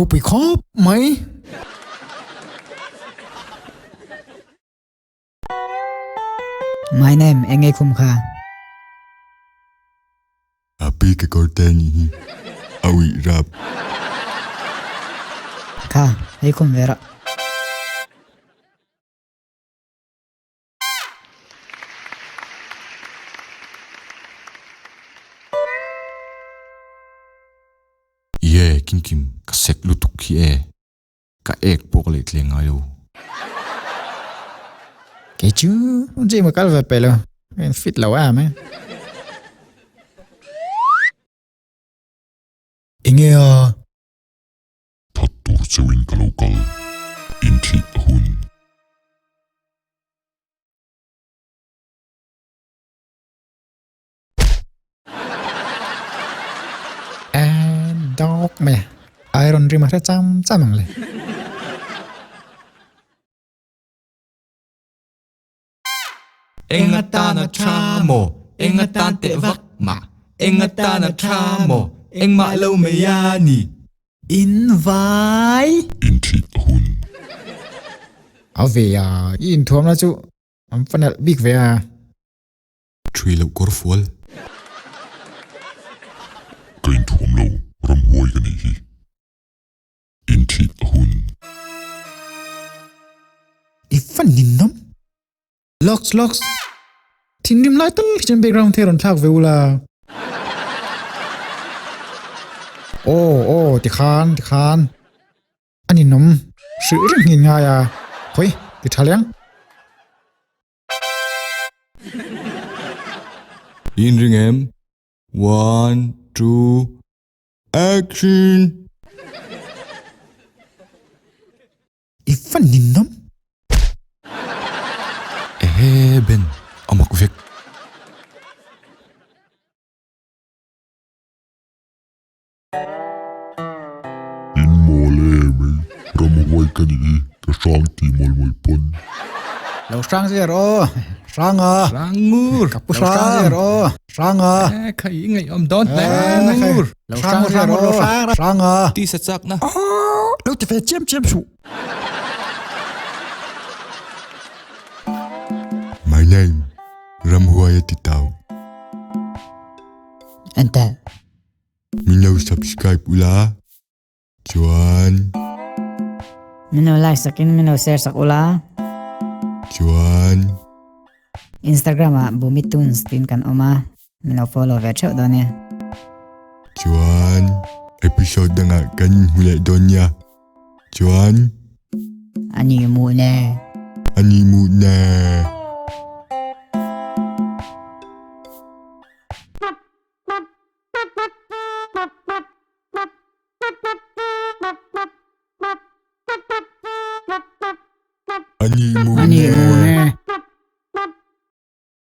Ropui khawp mai. My name eng nge khum kha? A pi kekawr te nih hi a uih rap. Kha, hei khum ve rawh. Ie Kim Kim, ka sek lutuk hi e. Ka ek pawh ka leh tleng ngai lo. Kei chu gym ka kal ve peh lo, ka in fit lo em e. Enge a? That tur cheuhin ka lo kal, in thih a hun. Dawk mai a, iron rim a hre cham cham ang le. Eng atana tha maw, eng atan teh vak mah, eng atana tha maw, engmah lo mai a ni. In vai. In thih a hun. A ve a, i inthuamna chu an va nalh bik ve a. Thui loh kawr fual. Ka inthuam lo, ramhuai ka nih hi. Inthih a hun. I va ninawm. Locks locks. Thinrim lai tal hi chuan background te rawn thlak ve ula. Aw aw tikhan tikhan. A ninawm. Hrilh reng hi in ngai a. Khawi ti tha leng. In ring em? One, two, action! I va ninawm. Ehe Ben, a mak vek. In mawl em ei, ram huai ka nih hi, ka hrang ti mawl mawl pawn. Lo hrang zel rawh aw, hrang a. Hrang ngur. Ka pu hrang zel rawh aw, hrang a. Eh kha i ngaihawm dawn hle ngur. Lo hrang zel rawh aw, hrang a. Tisa chakna. Lo ti ve chiam chiam suh. My name, Ramhuai a ti tau. Enter. Min lo subscribe ula chuan. Min lo like sakin min lo share sak ula. Chuan. Instagram ah Bumitunes tiin kan awm a, min lo follow ve theuh dawn nia. Chuan episode dangah kan inhmu leh dawn nia. Chuan. A ni mu ne. A ni mu ne. A ni mu ne.